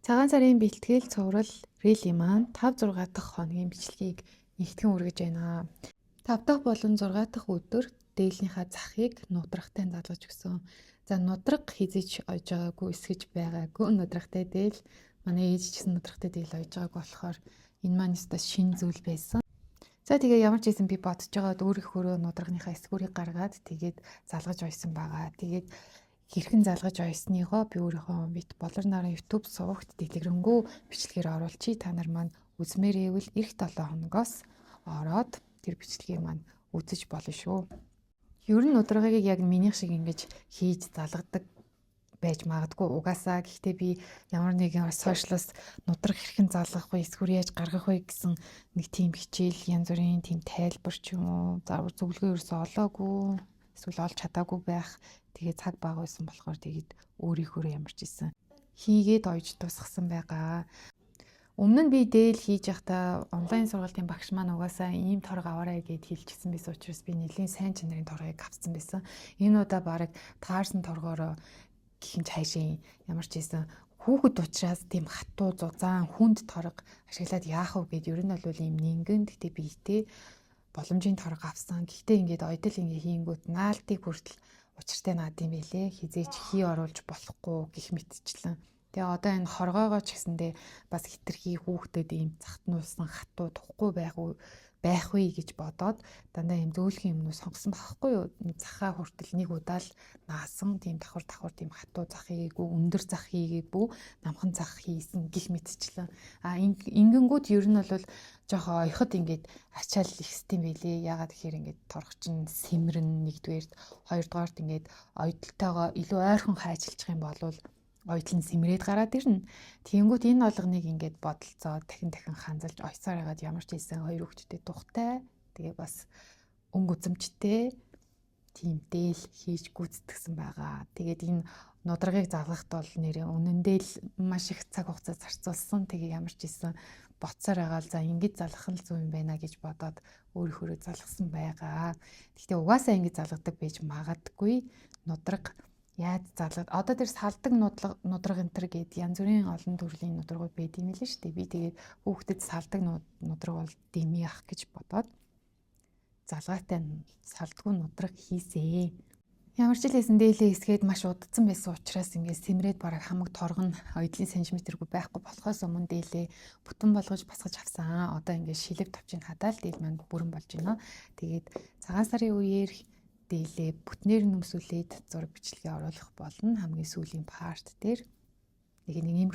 Цагаан сарын бэлтгэл цуврал reel маань 5 6 дахь хоногийн бичлэгийг нэгтгэн хүргэж байна. 5 дахь болон 6 дахь өдөр дээлнийхаа захыг нудрагтай залгаж өгсөн. За, нудраг хэзээ ч ойж байгаагүй, эсгэж байгаагүй. Нудрагтай дээл, манай ээж ч гэсэн нудрагтай дээл ойж байгаагүй болохоор энэ маань ёстой шинэ зүйл байсан. За, тэгээ ямар ч байсан би бодож байгаад өөрийнхөө нудрагныхаа эсгүүрийг гаргаад, тэгээд залгаж ойсон байгаа. Тэгээд хэрхэн залгаж ойсныгоо би өөрийнхөө бит болор нарын YouTube сувагт дэлгэрэнгүй бичлэгээр оруулчих. Та нар маань үзмээр байвал ирэх 7 хоногоос ороод тэр бичлэгийг маань үзэж болно шүү. Ер нь нудрагыг яг минийх шиг ингэж хийж залгадаг байж магадгүй угаасаа. Гэхдээ би ямар нэгэн social оос нудраг хэрхэн залгах вэ, эсгүүр яаж гаргах вэ гэсэн нэг тийм хичээл, янз бүрийн тийм тайлбар ч юм уу, заавар зөвлөгөө ерөөсөө олоогүй, эсвэл олж чадаагүй байх. Тэгээ цаг бага байсан болохоор тэгээд өөрийнхөө ямар ч исэн хийгээд ойж дуусгасан байгаа. Өмнө нь би дээл хийж байхдаа онлайн сургалтын багш маань угаасаа ийм торго аваарай гэд хэлчихсэн байсан учраас би нэлийн сайн чанарын торгыг авсан байсан. Энэ удаа бараг таарсан торгоороо гэх юм цаашийн ямар ч байсан хүүхэд учраас тийм хатуу, зузаан, хүнд торго ашиглаад яах вэ гэд ер нь бол ийм нингэн, гэхдээ биетэй боломжийн торго авсан. Гэхдээ ингээд ойдол ингээ хийнгүүт наалтыг хүртэл учиртай наад юм байлээ. Хэзээ ч хий оруулж болохгүй гэх мэтчлэн. Тэгээ одоо энэ хоргоогоо ч гэсэндээ бас хэтэрхий хүүхдэд ийм захтнуулсан хатуу тухгүй байх уу, байх вэ гэж бодоод дандаа ийм зөөлхөн юмнууд сонгосон байхгүй юу. Захаа хүртэл нэг удаа л наасан, тийм давхар давхар тийм хатуу зах хийгээгүй, өндөр зах хийгээгүй, намхан зах хийсэн гэх мэтчлэн. А ингэнгүүт ер нь бол жоохон ойход ингээд ачаал ихсдэм байлээ. Яагаад тэгэхээр ингээд торго чинь сэмрэн нэгдүгээрт, хоёрдугаарт ингээд ойдолтойгоо илүү ойрхон хайчилчих юм бол ойдол нь сэмрээд гараад ирнэ. Тэгэнгүүт энэ болгоныг ингээд бодолцоо дахин дахин ханзалж ойсоор хагаад ямар ч хийсэн хоёр хүүхэдтэй тухтай. Тэгээ бас өнгө үзэмжтэй тийм дээл хийж гүйцэтгсэн байгаа. Тэгээд энэ нудрагыг залгахт бол нэрээ үнэндээ л маш их цаг хугацаа зарцуулсан. Тэгээ ямар ч хийсэн бодсоор байгаа л за ингэж залгах нь зөв юм байна гэж бодоод өөрийнхөө залгасан байгаа. Гэхдээ угаасаа ингэж залгадаг байж магадгүй. Нудраг яаж залгад, одоо тэр салдаг нудраг энэ төр гээд янз бүрийн олон төрлийн нудрагууд байд юм лээ шүү дээ. Би тэгээд хүүхдэд салдаг нудраг бол дэмий ах гэж бодоод залгаатай салдгүй нудраг хийсээ. Ямар ч л хэлсэн дээлээ эсгээд маш удацсан байсан учраас ингээд сэмрээд бараг хамаг торгон ойдлын сантиметргүй байхгүй болохоос өмнө дээлээ бүтэн болгож босгож авсан. Одоо ингээд шилэв товчийг хадаал дээл маань бүрэн болж байна. Тэгээд цагаан сарын үеэр дээлээ бүтнээр нөмсүүлээд зураг бичлэгээ оруулах болно. Хамгийн сүүлийн part дээр нэг нэг иймэрхүү.